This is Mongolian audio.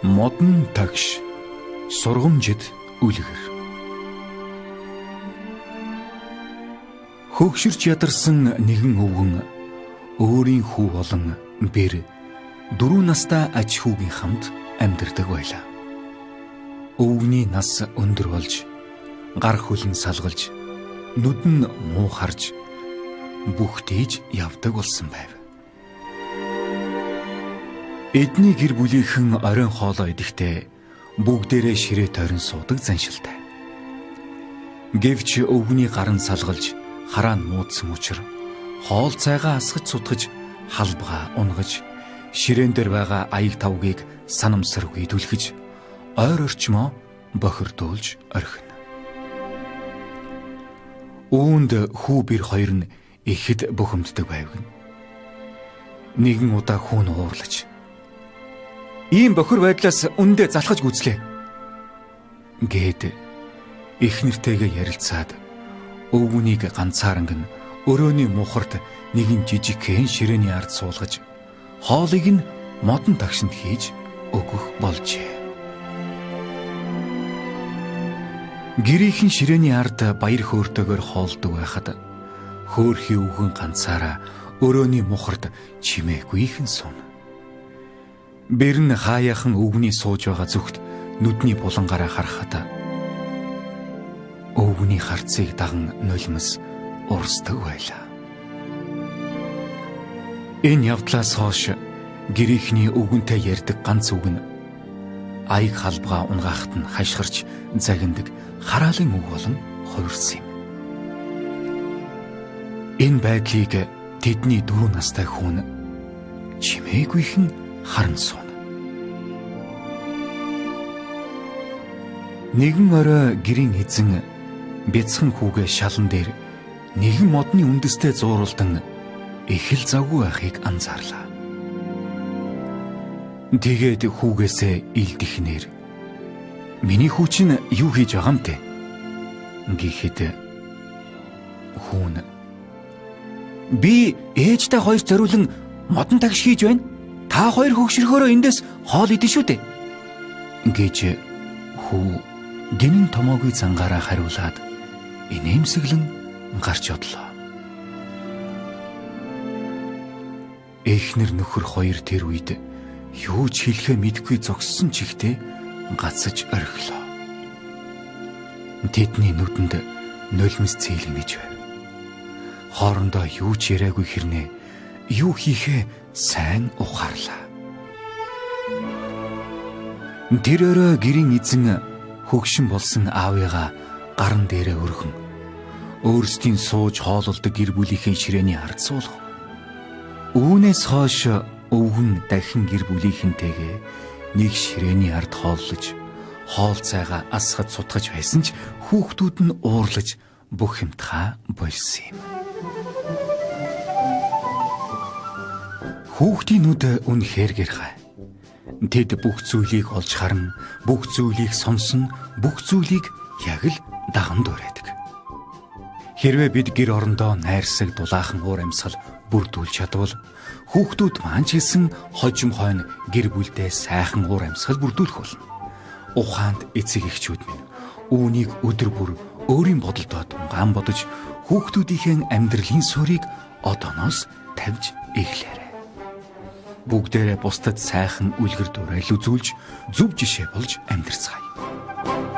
Модон тагш сургамжид үлгэр. Хөгшөрч ядарсан нэгэн өвгөн өөрийн хүү болон бэр 4 настай аж хүүгийн хамт амьдардаг байлаа. Өвгөний нас өндөр болж гар хөлн салгалж нүд нь муу харж бүхтийж явдаг болсон байв. Эдний гэр бүлийнхэн оройн хоолоо идэхдээ бүгдээрээ ширээ тойрон суудаг заншилтай. Гэвч өвгөний гар нь салгалж хараа нь муудсан учир хоол цайгаа асгаж сутгаж халбгаа унгаж ширээн дээр байгаа аяг тавгийг санамсаргүй түлхэж ойр орчмоо бохирдуулж орхино. Үүнд хүү бэр хоёр нь ихэд бухимддаг байв гэнэ. Нэгэн удаа хүү нь уурлаж "Ийм бохир байдлаас үндэ залхаж гүйцлээ" гээд эхнэртэйгээ ярилцаад өвгөнийг ганцааранг нь өрөөний мухарт нэгэн жижигхэн ширээний ард суулгаж хоолыг нь модон тагшинд хийж өгөх болжээ. Гэрийнхэн ширээний ард баяр хөөртэйгээр хоолдог байхад хөөрхий өвгөн ганцаараа өрөөний мухарт чимээгүйхэн сууна. Бэр нь хаяахан өвгөний сууж байгаа зүгт нүдний булангаараа харахад өвгөний харцыг даган нулимс урсдаг байлаа. Энэ явдлаас хойш гэрийнхний өвгөнтэй ярьдаг ганц үг нь аяг халбгаа унгаахт нь хашгирч загиндаг хараалын үг болон хувирсан юм. Энэ байдлыг тэдний 4 настай хүн чимээгүйхэн харан сууна. Нэгэн орой гэрийн эзэн бяцхан хүүгээ шалан дээр нэгэн модны үндэстэй зууралдан их л завгүй байхыг анзаарлаа. Тэгээд хүүгээсээ илдэхнээр "Миний хүү чинь юу хийж байгаа юм тэ?" гэхэд хүүн "Би ээжтэй хоёр зориулан модон тагш хийж байна. Та хоёр хөгшрөхөөрөө эндээс хоол идэн шүү дээ" гэж хүү гинэн томоогүй зангаараа хариулаад инээмсэглэн гарч одлоо. Эхнэр нөхөр хоёр тэр үед юу ч хэлэхээ мэдэхгүй зогссон чигтээ гацаж орхилоо. Тэдний нүдэнд нулимс цэйлэгнэж байв. Хоорондоо юу ч яриагүй хэрнээ юу хийхээ сайн ухаарлаа. Тэр өрөө гэрийн эзэн хөгшин болсон аавыгаа гаран дээрээ өргөн өөрсдийн сууж хоололдог гэр бүлийнхээ ширээний ард суулгав. Үүнээс хойш өвгөн дахин гэр бүлийнхэнтэйгээ нэг ширээний ард хооллож хоол цайгаа асгаж сутгаж байсан ч хүүхдүүд нь уурлаж бүх юмтхаа болсон юм. Хүүхдийн нүд үнэхээр гэрхай. Тэд бүх зүйлийг олж харна, бүх зүйлийг сонсно, бүх зүйлийг яг л даган дуурайдаг. Хэрвээ бид гэр орондоо найрсаг дулаахан уур амьсгал бүрдүүлж чадвал хүүхдүүд маань ч гэсэн хожим хойно гэр бүлдээ сайхан уур амьсгал бүрдүүлэх болно. Ухаанд эцэг эхчүүд минь үүнийг өдөр бүр өөрийн бодолдоо тунгаан бодож хүүхдүүдийнхээ амьдралын суурийг одооноос тавьж эхлээрэй. Бүгдээрээ бусдад сайхан үлгэр дуурайл үзүүлж зөв жишээ болж амьдарцгаая.